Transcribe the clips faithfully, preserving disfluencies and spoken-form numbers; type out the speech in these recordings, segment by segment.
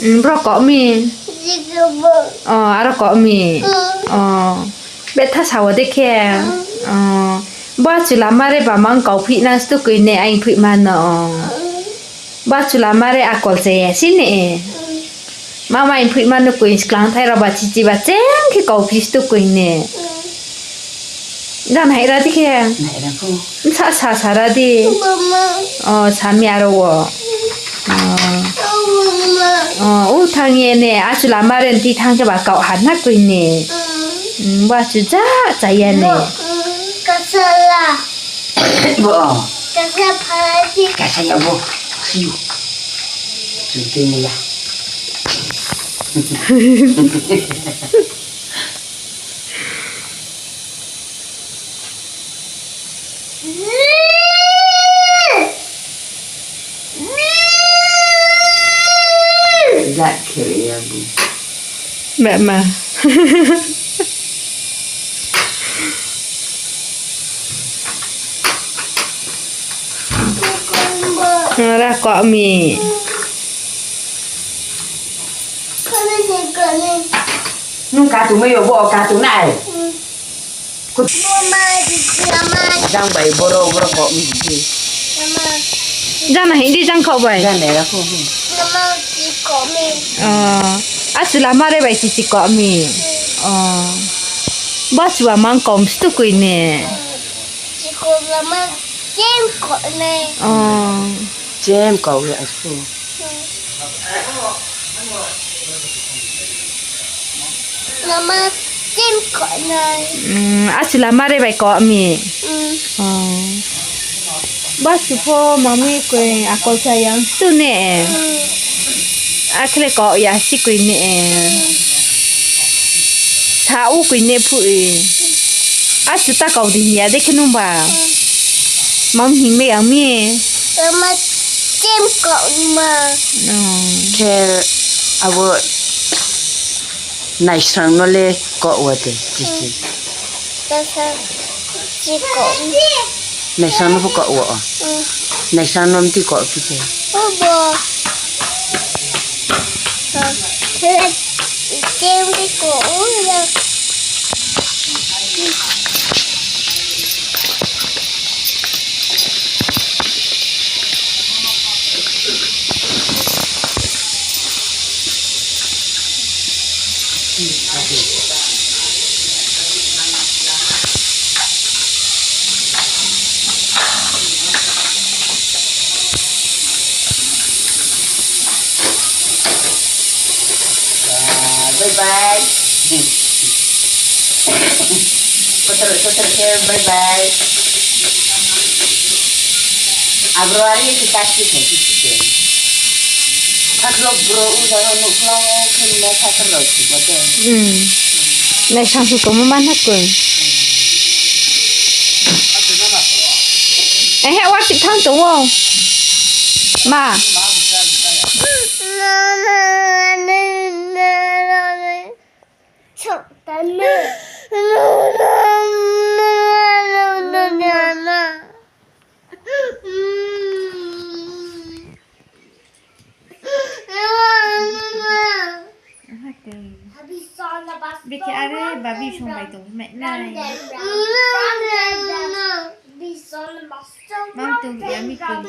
Bro kau mi. O, aro kau mi. O, betha sa wo de khe. O, bo achula ma re ba mang kau phih na stu koi ne aing phih ma no. Bo achula ma re akol cha ya si ne. Mama aing phih ma no koi sklang thai rao ba chichi ba cheng khe kau phih stu koi ne. Jang hai ra di khe. Nsa sa sa ra di. O, sami aro wo. O, u thanng ye ne, achula ma re ti thanng khe ba kau ha na koi ne. Bo achu ja cha ya ne. Kasala. Bo. Kasa phalai di. Kasa ya bo. Siu. Chuding ya. Jat khe ya bu. Ba ma. Ra kau mi. Nung katu mai yo bo katu nai. Jang bai boro boro kau mi di. Jang na hindi jang kau bai. Jang nai ra kau mi. O, achula ma re bai chichi kau mi. O, bo achua mang kom stu koi ne. Chiko lama chem kau nai. O. Chem kau ya asu. Lama chem kau nai. Achula ma re bai kau mi. O. Bo achu pho mami koi akol cha yang stu ne. Akhle kau ya si koi ne. Sa u koi ne phu e. Achu ta kau di hing ya de khe nung ba. Mam hing me yang mi. Lama chem kau ma. O. Khe abo naisang no le kau wa de, chichi. Naisang no pho kau wo. Naisang no mti kau phi se. Bye bye. Kotor kotor khe bye bye. Abro ari kita si khe si khe. Thaklo bro u jaro nuklo khe no thaklo si bote. Naisang su tongmo ma na koi. Ehe, worship thang tong ou. Ma. Bikhe are babi song bai tong mai nai. Mang tong ya mi koi.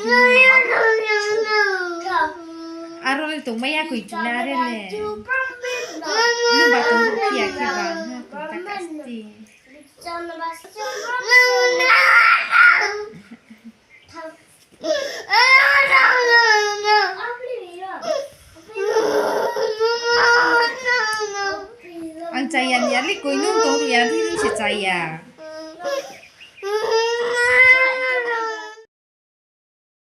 Aro le tong mai ya koi chuna are le. Nung ba tong ya khe ba ha koi ta kasti. Ang chaya ni ya le koi nung tong ya di nung se chaya.